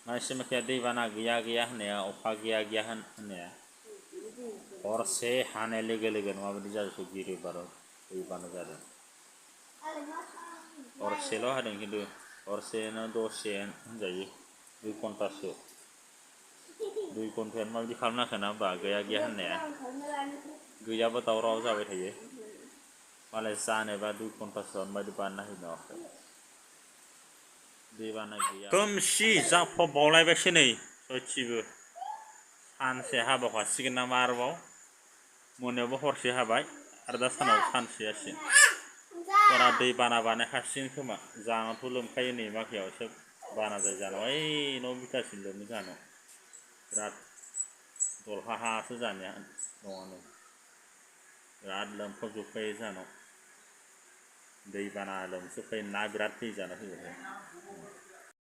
मानसि माखाया दैबाना गैया गैया होननाया अखा गैया गैया होननाया हरसे हानाय लोगो लोगोनो माबायदि जाजोबखो गिरु बारु दैबाना जादों। हरसेल' हादों खिन्थु हरसेनो दसे होनजायो 2 घन्टासो 2 घन्टायानो माबायदि खालामनो हाखो ना होमबा गैया गैया होननाया गैयाबा दावराव जाबाय थायो मालाय जानोबा 2 घन्टासोआवनो माबायदि बानायना होनो हाखो दैबाना गैया खोमसि जाफबबावलायबायसो नै सयथिबो सानसे हाबावखासिगोन नामा आरोबाव मोनायावबो हरसे हाबाय आरो दा सानाव सानसे जासिगोन बारा दै बाना बानायखासिगोन खोमा जानावथ' लोमखायो नै माखायावसो बाना जायो जानाव ओइ न' बिथासिम लोमो जानाव बिराद दलहा हासो जानाया न'आनो बिराद लोमफबजोबखायो जानाव दै बाना लोमजोबखायो ना बिराद दै जाना फैबाय